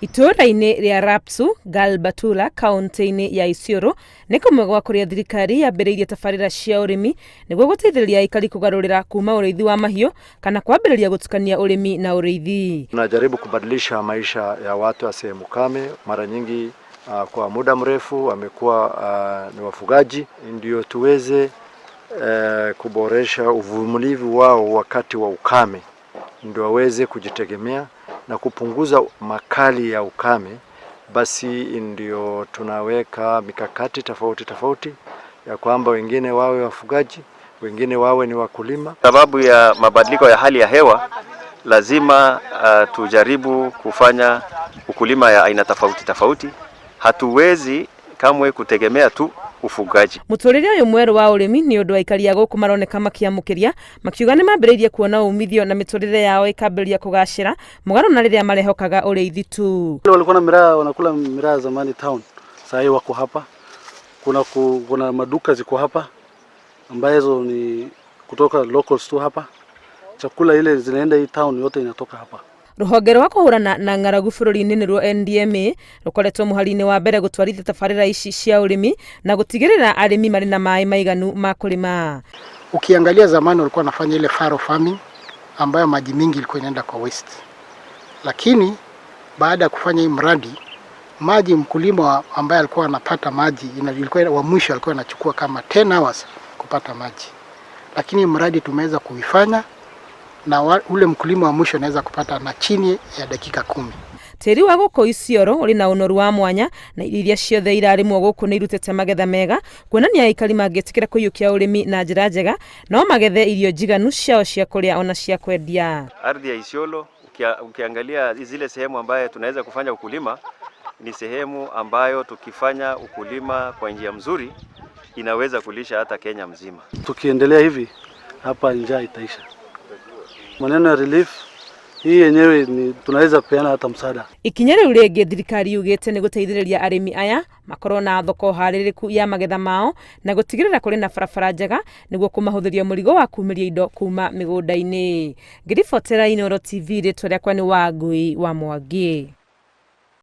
Itũũra-inĩ rĩa Rapsu, Galbatula, kaũntĩ-inĩ ya Isiolo, nĩ kũmwe gwa kũrĩa thirikari yambĩrĩirie tabarĩra cia ũrĩmi nĩguo gũteithĩrĩria aikari kũgarũrĩra kuma ũrĩithi wa mahiũ kana kwambĩrĩria gũtukania ũrĩmi na ũrĩithi. Tunajaribu kubadilisha maisha ya watu wa sehemu kame. Mara nyingi kwa muda mrefu wamekuwa ni wafugaji, ndio tuweze kuboresha uvumilivu wao wakati wa ukame, ndio waweze kujitegemea na kupunguza makali ya ukame. Basi ndio tunaweka mikakati tofauti tofauti ya kwamba wengine wawe wafugaji, wengine wawe ni wakulima. Sababu ya mabadiliko ya hali ya hewa lazima tujaribu kufanya ukulima ya aina tofauti tofauti. Hatuwezi kamwe kutegemea tu ufugaji. Mũtũrĩre ũyũ mwerũ wa ũrĩmi nĩ ũndũ aikari a gũkũ maroneka makĩamũkĩria, makiuga nĩ mambĩrĩirie kuona umithio na mĩtũrĩre yao ĩkambĩrĩria kũgacĩra mũgarũ na rĩrĩa marehokaga ũrĩithi tu. Walikuwa na miraa, wanakula miraa zamani town, saa hii wako hapa. Kuna maduka ziko hapa ambazo ni kutoka locals tu hapa. Chakula ile zinaenda hii town yote inatoka hapa. Rũhonge rwa kũhũrana na ng'aragu bũrũri-inĩ nĩruo NDMA rũkoretwo mũhari-inĩ wa mbere gũtwarithia tabarĩra ici cia ũrĩmi na gũtigĩrĩra arĩmi marĩ na maĩ maiganu ma kũrĩma. Ukiangalia zamani walikuwa wanafanya ile fallow farming ambayo maji mingi ilikuwa inaenda kwa waste, lakini baada ya kufanya hii mradi maji, mkulima ambaye alikuwa anapata maji ilikuwa wa mwisho alikuwa anachukua kama 10 hours kupata maji, lakini mradi tumeweza kuifanya na ule mkulima wa mwisho anaweza kupata na chini ya dakika 10. Tĩri wa gũkũ Isiolo ũrĩ na ũnoru wa mwanya na irio iria ciothe irarĩmwo gũkũ nĩ irutĩte magetha mega, kuonania aikari mangĩtĩkĩra kũiyũkia ũrĩmi na njĩra njega no magethe irio njiganu ciao cia kũrĩa ona cia kwendia. Ardhi ya Isiolo ukiangalia zile sehemu ambayo tunaweza kufanya ukulima ni sehemu ambayo tukifanya ukulima kwa njia mzuri inaweza kulisha hata Kenya mzima. Tukiendelea hivi hapa njaa itaisha. Maneno ya relief hii yenyewe ni tunaweza peana hata msaada. Ikinya rĩu rĩngĩ thirikari yugĩte nĩ gũteithĩrĩria arĩmi aya makorwo na thoko harĩrĩku ya magetha mao na gũtigĩrĩra kũrĩ na barabara njega nĩguo kũmahũthĩria mũrigo wa kumĩria indo kuma mĩgũnda-inĩ. Ngĩribotera Inooro TV, rĩtwa rĩakwa nĩ Wangui wa Mwangi.